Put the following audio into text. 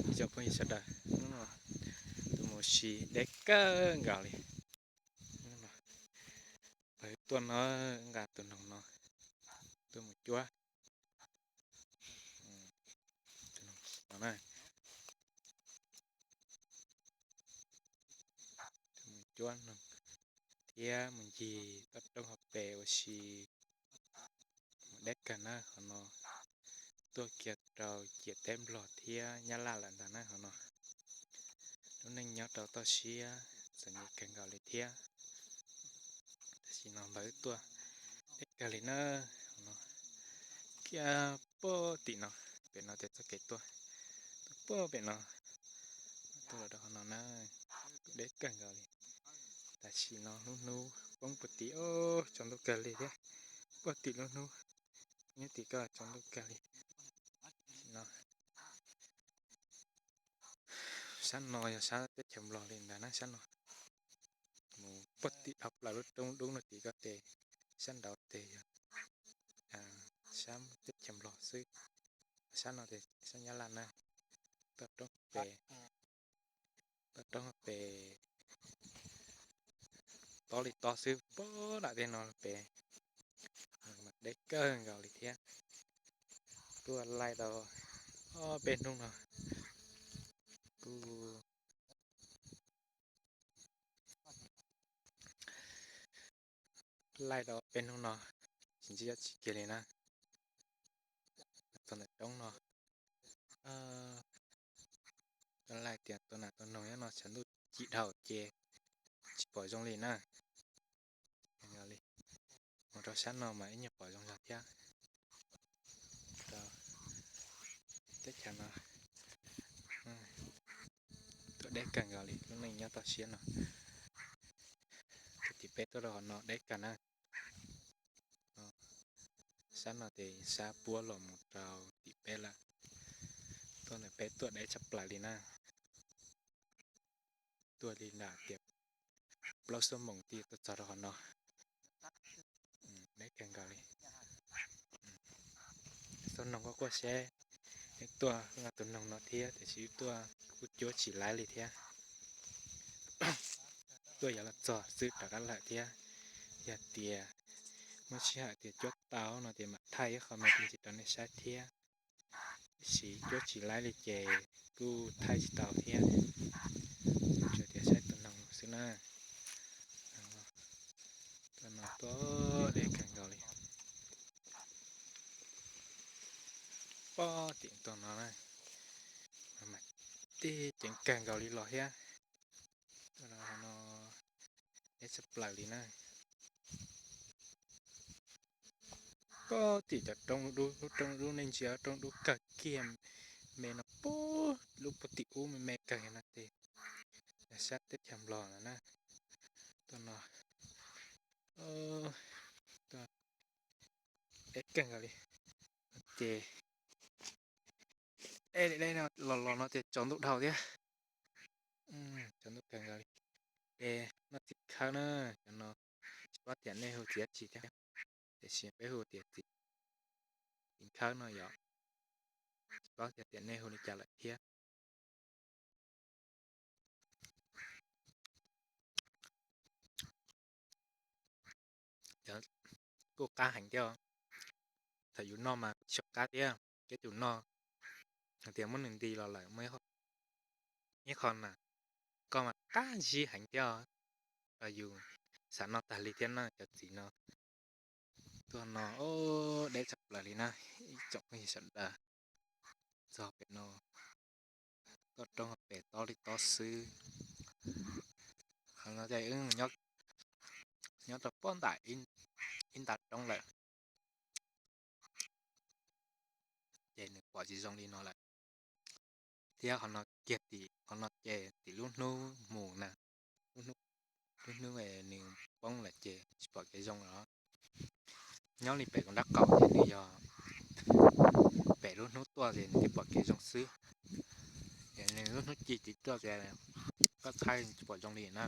Ib tsoom phooj ywg sawv daws, hnub no tuaj mus ua si deb kawg nkaus li. Pawg tuaj no, nqa tus noog no tuaj mus cuab. Tus noog no na, tuaj mus cuab noog thiab mus ncig toj roob hauv pes ua si. Mus deb kawg na qhov no, tuaj kiag rau ciam teb Nplog thiab Nyab Laj lawm ntag na qhov no. Lub neej nyob rau toj siab txom nyem kawg nkaus li thiab. Tam sim no npawg wb tuaj deb kawg li na. Qhov no kiag puag tim no, pem no ces txoj kev tuaj, tuaj puag pem no, tuaj los rau qhov no na, deb kawg nkaus li. Tam sim no lub hnub poob puag tim, tsaus ntuj kawg li thiab. Puag tim lub hnub, nyob tim ko tsaus ntuj kawg li. Tam sim no sab no yog sab teb chaws Nplog li ntag na sab no. Mus puag tim dhau plaws lub roob dub no tim ko ces sab nraud ces yog sab teb chaws Nplog xwb. Sab no ces sab Nyab Laj na. Toj roob pes, toj roob pes tob li tob xwb, puag nram tej no pes mas deb kawg nkaus li thiab. Tuaj laij tau ob peb hnub no, kuj laij tau peb hnub no tsis ntsib dab tsi kiag li na. Txog ntawm roob no, laij tias tua nas tua noog nyob no tshav ntuj cim dhau ces tsis pom zoo li na. Mus rau sab no mas ib nyuag pom zoo zog thiab. Rau teb chaws no tuaj deb kawg nkaus li, lub neej nyob toj siab no. Tuaj tim peb tuaj rau qhov no deb kawg na. Sab no ces sab puab los mus rau tim peb lawm. Tuaj ntawm peb tuaj deb tshaj plaws li na. Tuaj li nram tias plaub xuab moos thiaj tuaj txog rau qhov no. Deb kawg nkaus li. Txoj noog quaj quaj seb, tuaj nqa tus noog no thiab tiam sis tuaj kuj cuab tsis laib li thiab. Tuaj yuav los txog xwb rov qab lawm thiab. Yog tias muaj sij hawm tias cuab tau no ces mam thaij ib qho me ntsis rau nej saib thiab. Tiam sis cuab tsis laib li ces kuj thaij tsis tau thiab. Tsuas tias saib tus noog xwb na. Tuaj no tuaj deb kawg nkaus li. Pob tim tog no na, mas tib ceev kawg nkaus li los thiab. Tuaj no deb tshaj plaws li na. Pob tim cov roob dub, lub roob dub nej ntsia roob dub kawg kiag me no, puag lub puag tim ub me me kawg no ces sab teb chaws Nplog no na. Tuaj no deb kawg nkaus li. Ces deb no los los no ces tsaus ntuj dhau thiab. Tsaus ntuj kawg nkaus li. Ces noj txiv khawb na, cov no tsis paub tias nej hu txiv dab tsi thiab, tiam sis peb hu tias txiv khawb no yom. Tsis paub tias nej hu li cas lawm thiab. Kuj qab heev thiab. Thaum yus noj mas tsis tshua qab thiab, keb tus noj hais tias muab nws nti los lawm muaj ib qho na, koj mas qab zib heev thiab. Yus xav noj tag li thiab na cov txiv no. Tuaj no deb tshaj plaws li na, ib tsoom phooj ywg sawv daws. Txog pem no, toj roob pem tob li tob xwb. Qhov no ces nyob rau pob ntam ib nta roob lawm, ces nws pom tsis zoo li no lawm. Thiab qhov no kiag tim qhov no ces tim lub hnub mus na, lub hnub nws poob lawm ces tsis pom kev zoo lawm. Nyob li pem kuv nrab qaum ces nws yog pem lub hnub tuaj ces nws thiaj pom kev zoo xwb. Nws lub hnub ci tim tuaj ces koj thaij tsis pom zoo li na.